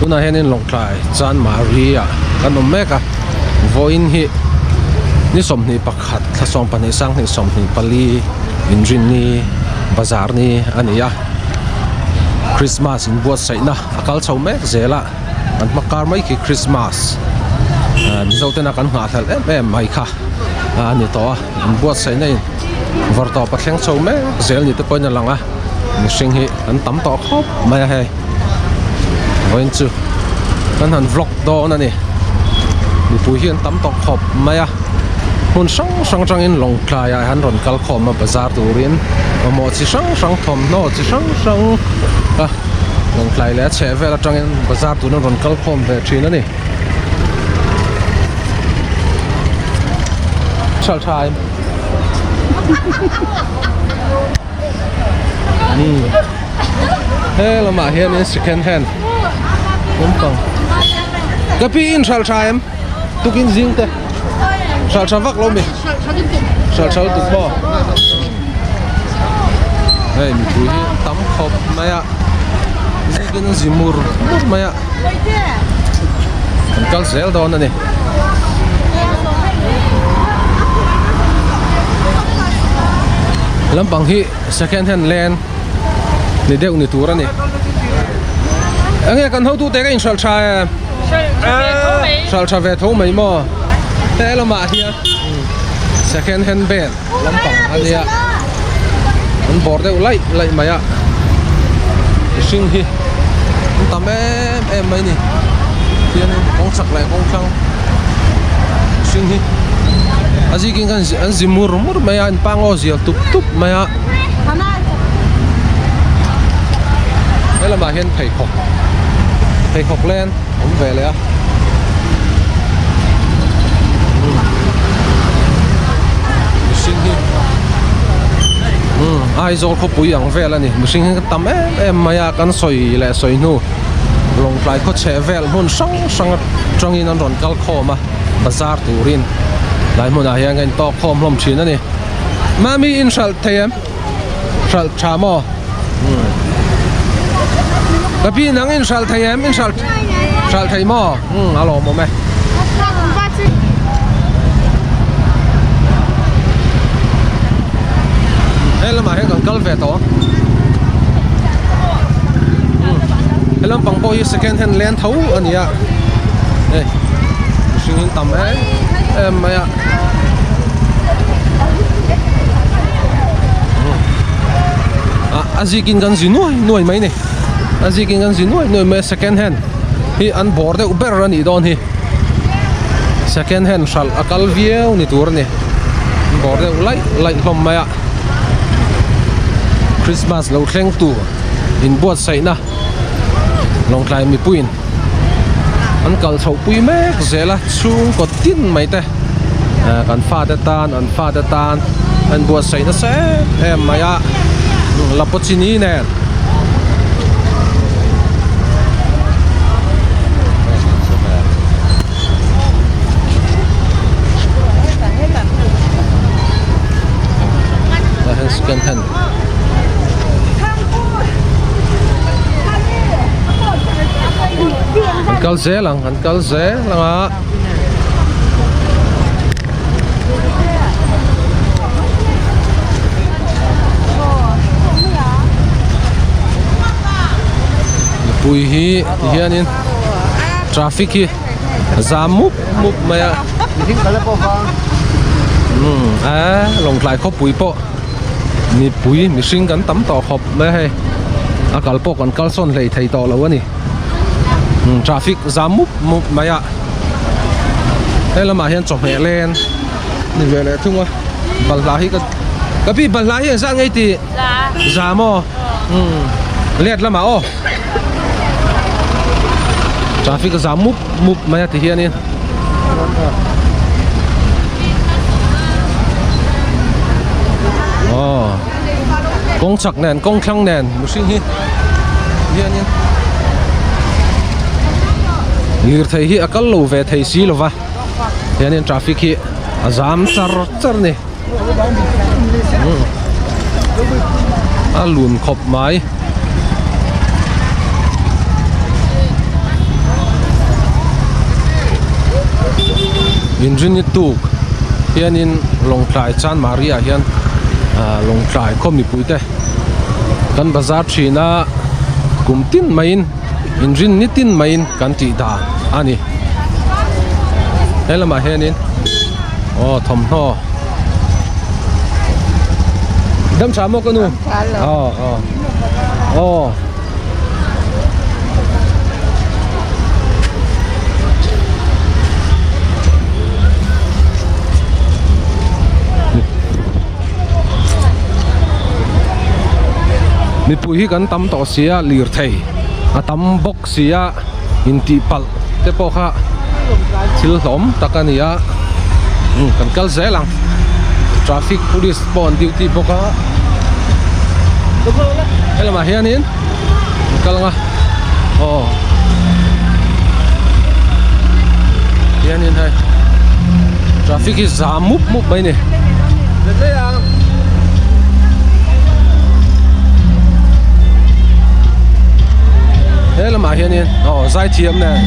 Tunah hianin Lawngtlai Chanmari ah kan awm mek a, vawiin hi ni 21 thla 12 sanghnih 24 inrinni bazar ni a ni a, Christmas inbuatsaihna a kal chho mek zel a, kan hma kar mai khi Christmas Mizo tena kan nghahhlelh em em mai kha a ni tawh a, inbuatsaihna in vawrtawp a thleng chho mek zel ni te pawhin a lang a, mihring hi an tam tawh khawp mai a hei. Vawiin chu kan han vlog dawn a ni mipui hi an tam tawh khawp mai a hmun hrang hrang atangin Lawngtlai ah hian rawn kal khawm a bazar turin mamawh chi hrang hrang thawmhnaw chi hrang hrang a Lawngtlai leh a chheh vel atangin bazar turin an rawn kal khawm ve thin a ni. He lamah hianin second hand lampang ka pi in hralh tha em tukin zing te hralh tha vak lo mi hralh tha lutuk maw hei mipui hi an tam khawp mai a zikin an zi mur mur mai a an kal zel dawn a ni. Lampang hi second hand lane ni deuh ni tur a ni. Enge kan hotu te ka inhralh tha em? Hralh tha ve tho mai maw? He lamah hian second hand bel lampang a nia an bawr deuh laih laih mai a mihring hi an tam em em mai a ni tiangin kawng chak leh kawng thlang mihring hi a zikin khan an zi mur mur mai a an pangaw zial tup tup mai a he lamah hian pheikhawk pheikhawk len awm ve leh a. Mihring hi umm Aizawl khawpui ang vel a ni mihring hi tam em em mai a kan sawi leh sawi hnu Lawngtlai khaw chheh vel hmun hrang hrang atangin an rawn kal khawm a bazar turin tlai hmunah hian ka intawk khawm hlawm thin a ni Mami in hralh thei em hralh tha maw Ka pi nang in hralh thei em in hralh hralh thei maw umm a lawmawm e. He lamah hian kan kal ve tawh he lampang pawh hi second hand len tho a ni a hei mihring hi an tam em em mai a. A zikin kan zi nuai nuai mai ni a zikin kan zi nuai nuai mai a second hand hi an bawr deuh ber a nih dawn hi second hand hralh a kal viau ni tur a ni an bawr deuh laih laih hlawm mai a christmas lo thleng tur inbuatsaihna Lawngtlai mipuiin an kal chhoh pui mek zel a chhungkaw tin mai te kan fate tan an fate tan an buatsaih nasa em em mai a Lapochini nen. Second hand An kal zel ang an kal zel ang a. Mipui hi ti hianin traffic hi zam mup mup mai a. Umm a Lawngtlai khawpui pawh. Mipui mihring kan tam tawh khawp mai a hei a kal pawh kan kal sawn hlei thei tawh lo a ni traffic zam mup mup mai a he lamah hian chawhmeh len ni ve leh thung a balhla hi ka ka pi balhla hi engzat nge i tih za maw let lamah aw traffic zam mup mup mai a ti hianin. Aw kawng chak nen kawng thlang nen mihring hi hianin lirthei hi a kal lo ve thei si lova hianin traffic hi a zam char char a ni a lun khawp mai. Inrini tuk hianin Lawngtlai Chanmari ah hian ah Lawngtlai khaw mipui te kan bazar thin a kum tin maiin inrin ni tin maiin kan tih dan a ni he lamah hianin aw thawmhnaw dam tha maw ka nu aw aw aw. Mipui hi kan tam tawh sia lirthei a tam bawk sia intih palh te pawh kha thil hlawm tak a ni a umm kan kal zel ang traffic police pawh an duty bawk a helamah hianin an kal ang a aw hianin hei traffic hi zam mup mup mai a ni. He lamah hianin aw zaithiam nen.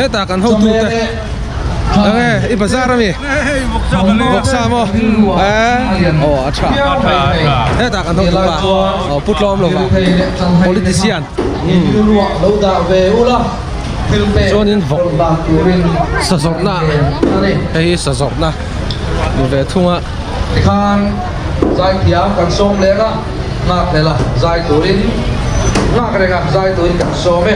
Hetah kan hotute enge i bazar ami vawksa maw aw a tha hetah kan hotu pa aw pu tlawm lova politician chuanin vawk sa zawrhna hei hi sa zawrhna ni ve thung a. Tikhan zaithiam kan sawm leng a, nghak hlel a zai turin nghak reng a zai turin kan sawm e.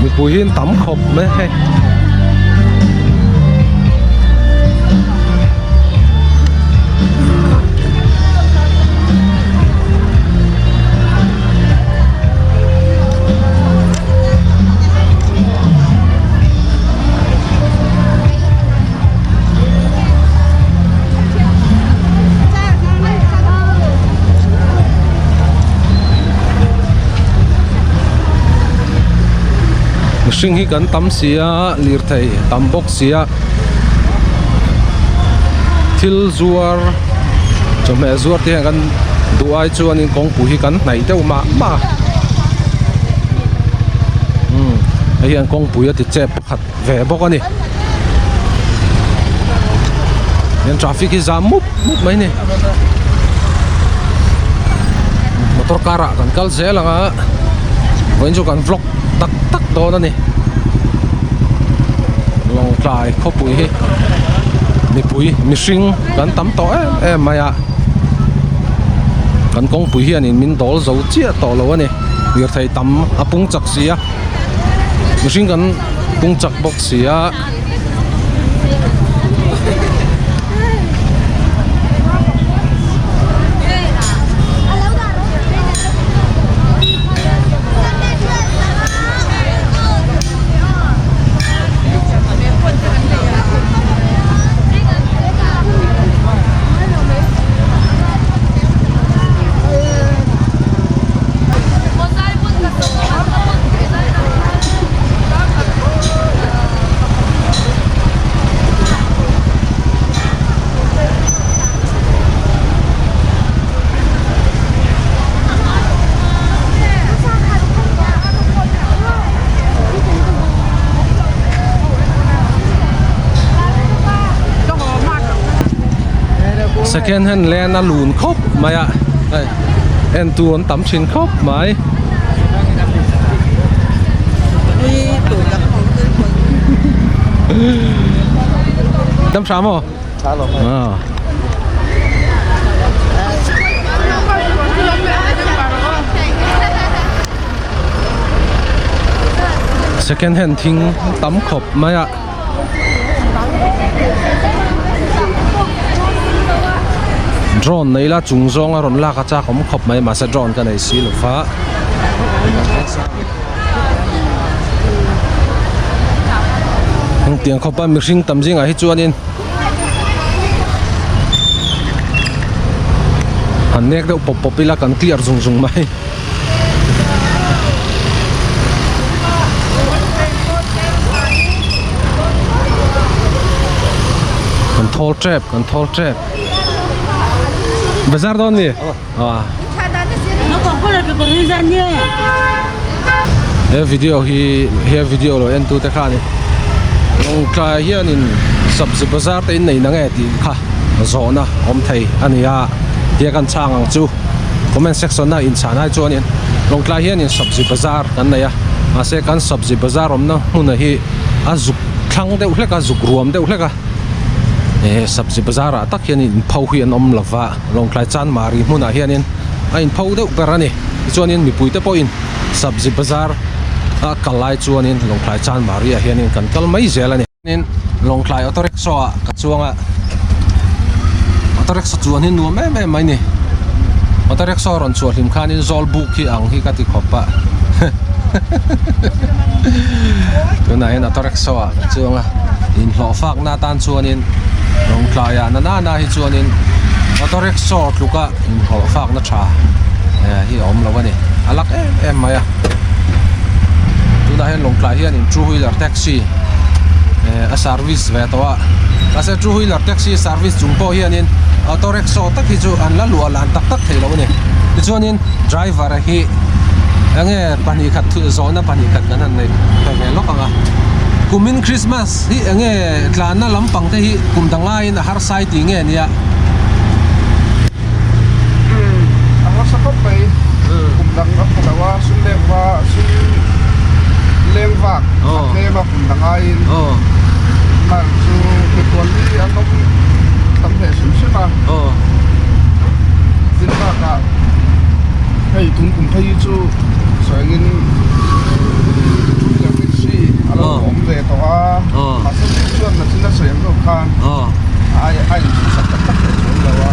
Mipui hi an tam khawp mai hei. Mihring hi kan tam si a lirthei tam bawk si a thil zuar chawhmeh zuar te hian kan duh ai chuanin kawngpui hi kan hnaih deuh mah mah a umm hei hian kawngpui a ti chep pakhat ve bawk a ni hian traffic hi zam mup mup mai a ni motor car ah kan kal zel ang a vawiin chu kan vlog tak tak dawn a ni Lawngtlai khawpui hi mipui mihring kan tam tawh em em mai a kan kawngpui hianin min dawl zo chiah tawh lo a ni lirthei tam a pung chak si a mihring kan pung chak bawk si a. Second hand lane a lun khawp mai a hei en tu an tam thin khawp mai. Dam hram aw. Second hand thing tam khawp mai a. Drone nei la chung zawng a rawn lak a chak awm khawp mai mahse drone ka nei si lo va. Hengtiang khawpa mihring tam zingah hi chuanin han nek deuh pawp pawp ila kan clear zung zung mai. Kan thawl tep kan thawl tep bazar dawn ni ah he video hi he video lo en tu te khan lawngtlai hianin sabzi bazar te in nei na nge tih kha zawhna awm thei a ni a tia kan chhang ang chu. Comment section a inchhan ai chuanin Lawngtlai hianin sabzi bazar kan nei a, mahse kan sabzi bazar awmna hmuna hi a zuk thlang deuh hlek a, zuk ruam deuh hlek a, eh sabzi bazar ah tak hianin inpho hi an awm lova, Lawngtlai Chanmari hmunah hianin a inpho deuh ber a ni. Tichuanin mipuite pawhin sabzi bazar a kal lai chuanin Lawngtlai Chanmari ah hianin kan kal mai zel a ni. Tin Lawngtlai auto rickshaw ah ka chuang a auto rickshaw chuan hi nuam em em mai ni auto rickshaw rawn chhuah hlim khanin zawl buk hi ang hi ka ti khawp a tunah hian auto rickshaw ah ka chuang a inhlawh fak na atan chuanin Lawngtlai ah na na na hi chuanin auto rickshaw tluka inhlawh fak na tha hi a awm lo a ni a lak em em mai a tunah hian Lawngtlai hianin two wheeler taxi eh a service ve tawh a mahse two wheeler taxi service chung pawh hianin auto rickshaw tak hi chu an la luah lan tak tak thei lo a ni tichuanin driver hi enge pahnih khat zawhna pahnih khat kan han nei ta ve lawk ang a kumin christmas hi enge tlanna lampang te hi kum dang laiin a harsai tih nge nia. A hmasa khawp mai kum dang a pha lo a sum leng va sum leng vak a tlem a kum dang aiin mar chu mikual hi an awm tam hle hrim hrim a tin bakah hei tun kum phei hi chu sawiin two wheeler taxi a lo awm ve tawh a mahse chuan nachin a sawi ang deuh khan. Ai a in sak tak tak thei chuan lo a.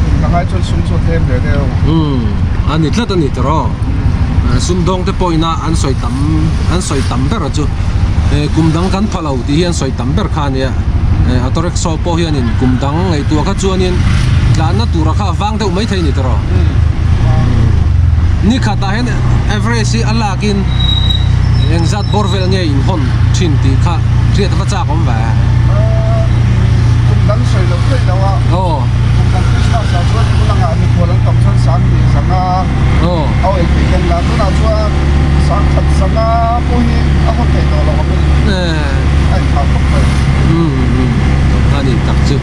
Kum dang ai chuan sum chu a tlem ve deuh. Umm a ni tlat a ni tawh sum dawng te pawhin a an sawi tam an sawi tam ber a chu kum dang kan pha lo tih hi an sawi tam ber kha a nia auto rickshaw pawh hianin kum dang ngaihtuah kha chuanin tlanna tura kha a vang deuh maithei a ni tawh ni khatah hian average hi a lakin engzat bawr vel nge inhawn thin tih kha hriat va chak awm ve. Kum dang sawi loh theih loh a, kum dang Christmas ah chuan tun angah mikhual an tam chuan sang hnih sanga a awih theih kan la, tunah chuan sang khat sanga pawh hi a hawn theih tawh loh ang a ni, a inthah khawp mai. A ni tak chu.